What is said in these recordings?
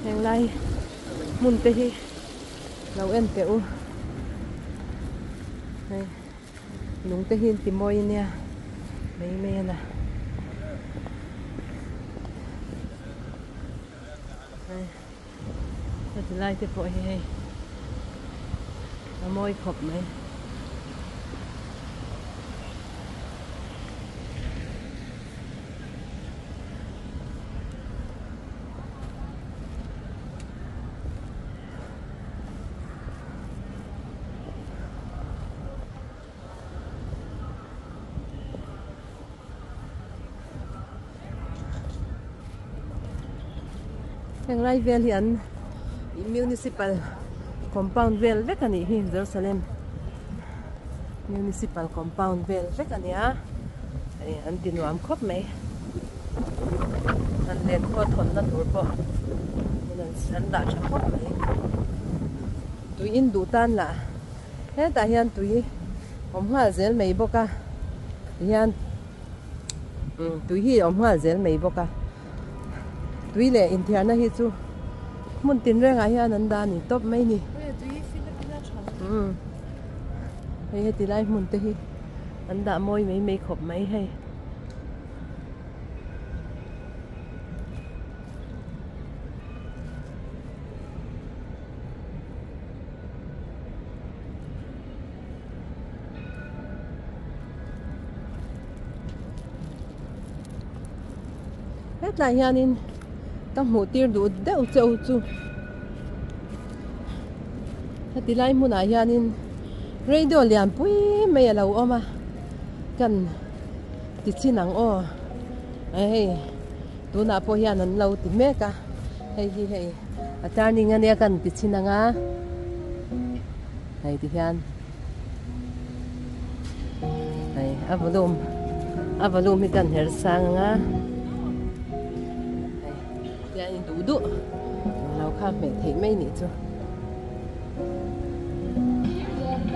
Heng lai hmun te hi lo en teh u. Hei lung te hi an ti mawi ania mai mai a na. Hei heti lai te pawh hi hei a mawi khawp mai. Heng lai vel hi an municipal compound vel vek a nih hi Jerusalem municipal compound vel vek a nia hei an ti nuam khawp mai an len pawh thawnna tur pawh an dah tha khawp mai tui in duh tan lah. Hetah hian tui awm nghal zel mai bawk a tihian tui hi awm nghal zel mai bawk a tui leh inthiarna hi chu hmun tin rengah hian an dah a ni tawp mai a ni hei heti lai hmun te hi an dah mawi mai mai khawp mai hei. Hetlai hianin ka hmuh tir duh deuh cheu chu heti lai hmunah hianin radio lian pui mai a lo awm a kan ti chin ang aw hei tunah pawh hian an lo ti mek a hei hi hei. A turning ania kan ti chhin ang a hei ti hian hei a volume a volume hi kan her sang ang a hei tian in duh duh lo kha hmeh theih mai nih chu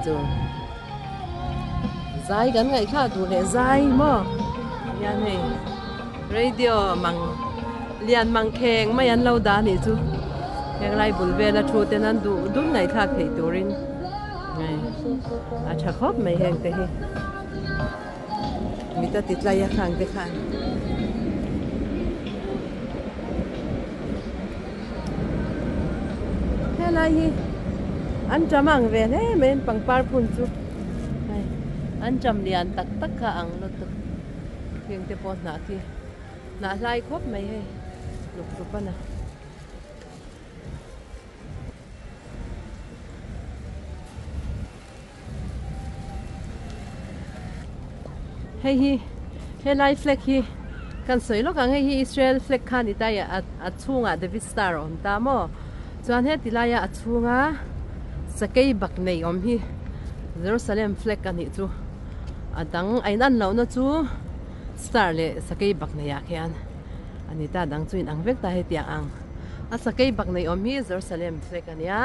chu zai kan ngaihthlak duh leh zai maw hian hei. Radio mang lian mang kheng mai an lo dah anih chu henglai bul vela thu ten an duh dun ngaihthlak theih turin hei a tha khawp mai heng te hi mit a ti tlai a khang te khan. Helai hi an tam ang ve hle mai an pangpar phun chu hei an tam lian tak tak kha ang lutuk. Heng te pawh hnah khi hnah hlai khawp mai hei luk rup a na. Hei hi helai flag hi kan sawi lawk ang hei hi Israel flag kha ni ta a a chhungah David star a awm ta maw chuan heti laia a chhunga sakei bak nei awm hi Jerusalem flag a nih chu. A dang a inan lohna chu star leh sakei bak neiah khian a ni ta dang chu inang vek ta hetiang ang a sakei bak nei awm hi Jerusalem flag a nia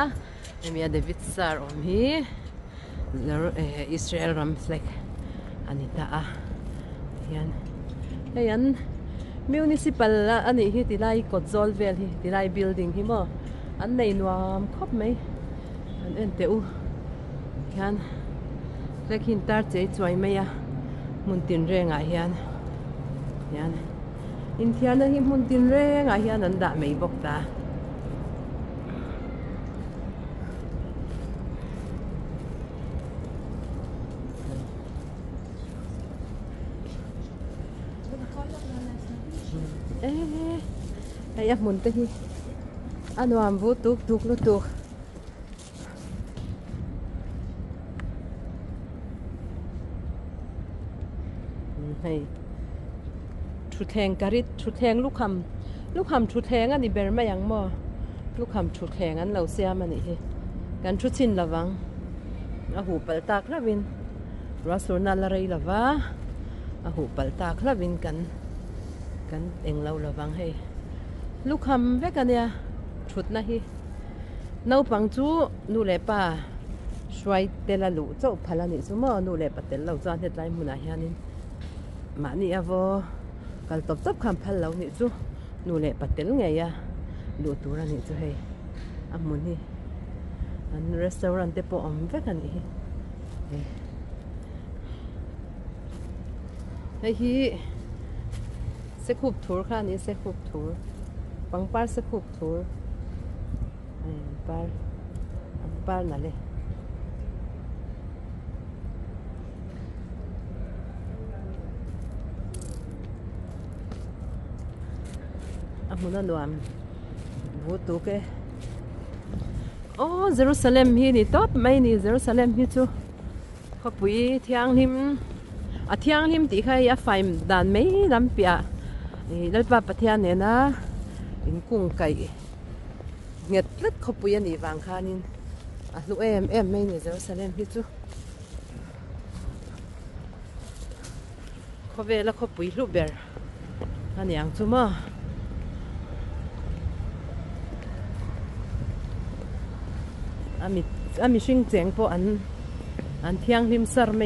hemi a David star awm hi Israel ram flag a ni ta a tihian hei an municipal a nih hi tilai kawt zawl vel hi tilai building hi maw an nei nuam khawp mai an en teh u. Hian flag hi in tar chei chuai mai a hmun tin rengah hian hian inthiarna hi hmun tin rengah hian an dah mai bawk ta. Hei a hmun te hi a nuam vu tuk tuk lutuk. Hei thutthleng ka rit thutthleng lukham lukham thutthleng a ni ber mai ang maw lukham thutthleng an lo siam a nih hi kan thu chhin lo vang a huh palh tak hlauhin ruah surna la rei lo va a huh palh tak hlauhin kan kan englo lo vang hei lukham vek a nia thutna hi. Naupang chu nu leh pa hruai tel a luh chauh phal a nih chu maw nu leh pa tel lo chuan hetlai hmunah hianin mahni a vaw kal tawp tawp khan phal lo nih chu nu leh pa tel ngei a. Luh tur a nih chu hei a hmun hi an restaurant te pawh awm vek a nih hi hei hei hi sekhup thur kha a ni sekhup thur pangpar sekhup thur hei an par an par nalh e. A hmun a nuam vu tuk e aw Jerusalem hi ni tawp mai ni Jerusalem hi chu khawpui thianghlim a thianghlim tih kha hei a fai dan mai lam piah ih Lalpa Pathian nena inkung kaih nghet tlat khawpui a nih vang khanin a hlu em em mai ni Jerusalem hi chu. Khawvela khawpui hlu ber a ni ang chu maw. A mi a mihring cheng pawh an an thianghlim sar mai.